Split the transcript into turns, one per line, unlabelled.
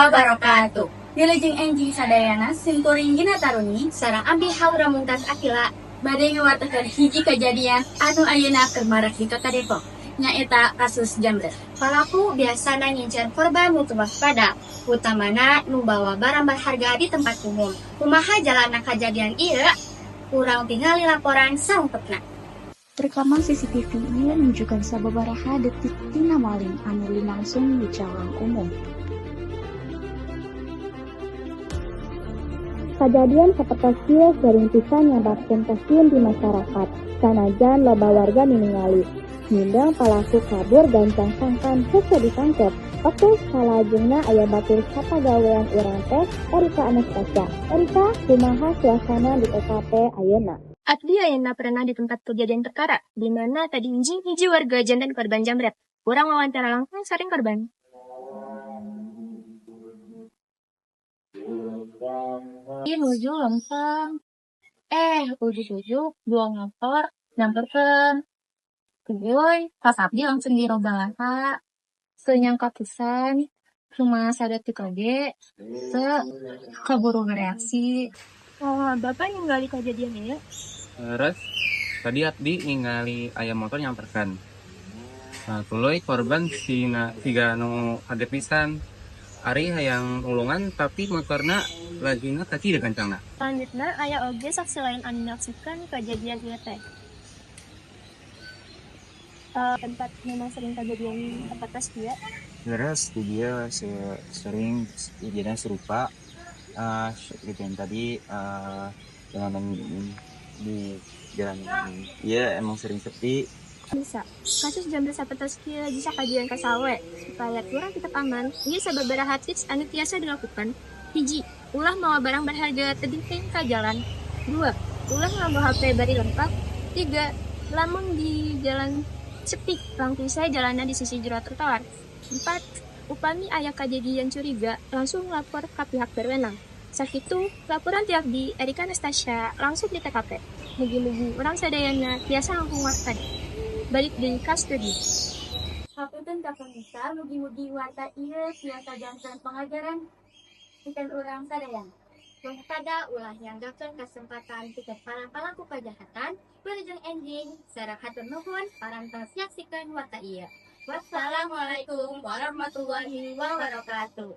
Wabarakatuh.
Wilujeng enjing sadayana, simkuring Gina Taruni
Sareng abdi Haura Mumtaz Akila.
Bade ngawartokeun hiji kejadian anu ayeuna keur marak di Kota Depok, nyaeta kasus jambret.
Palaku biasana ngincer korban nu teu waspada, utamana nu bawa barang berharga di tempat umum. Kumaha jalanna kajadian ieu? Urang tingali laporan saungkepna.
Rekaman CCTV ieu nunjukkeun sababaraha detik tina maling anu lumangsung di jalan umum.
Kajadian sapertos kieu sering pisan nyababkeun kasieun di masyarakat, sanajan loba warga nu ningali. Mindeng palaku kabur gancang sangkan hese ditangkep. Oke, salajengna aya batur sapagawean urang teh Erika Anastasia. Erika, kumaha suasana di TKP ayeuna?
Abdi ayeuna pernah di tempat kejadian perkara, di mana tadi enjing hiji warga janten korban jambret. Urang wawancara langsung sareng korban.
Ieu nuju lempeng, ujug-ujug dua motor nyamperkeun. Tuluy pas abdi langsung dirobah. Teu nyangka pisan, cuma sadetik oge teu kaburu bereaksi.
Oh, Bapak ningali kejadian ieu?
Terus tadi abdi ningali aya motor nyamperkeun. Nah, tuluy korban sina siga nu kaget pisan. Ari hayang nulungan, tapi motorna lajuna ka kieu gancangna.
Selanjutnya, aya oge saksi lain anu menyaksikan kejadian ieu teh. Tempat memang sering kejadian tempat tos kieu?
Terus di dieu sering kejadian serupa, seperti yang tadi, jalanan di jalan iya emang sering sepi.
Bisa. Kasus jambret sapertos kieu bisa kajian ka saha we. Supaya urang tetap aman, ieu sababaraha tips anu tiasa dilakukan. Hiji, ulah mawa barang berharga tebih ka jalan. Dua, ulah nganggo HP bari lempang. Tiga, lamun di jalan sepi, langkung sae jalanna di sisi jero trotoar. Empat, upami aya kajadian curiga, langsung lapor ka pihak berwenang. Sakitu laporan ti abdi, Erika Anastasia, langsung di TKP. Mugi-mugi urang sadayana tiasa langkung waspada. Balik deui ka studio.
Hapunten ka pemirsa, mugi-mugi warta ieu tiasa janten pengajaran pikeun urang sadayana.
Waspada, ulah nyanggakeun kasempatan pikeun para palaku kajahatan. Wilujeng enjing sareng hatur nuhun parantos nyaksikeun warta ieu. Wassalamualaikum warahmatullahi wabarakatuh.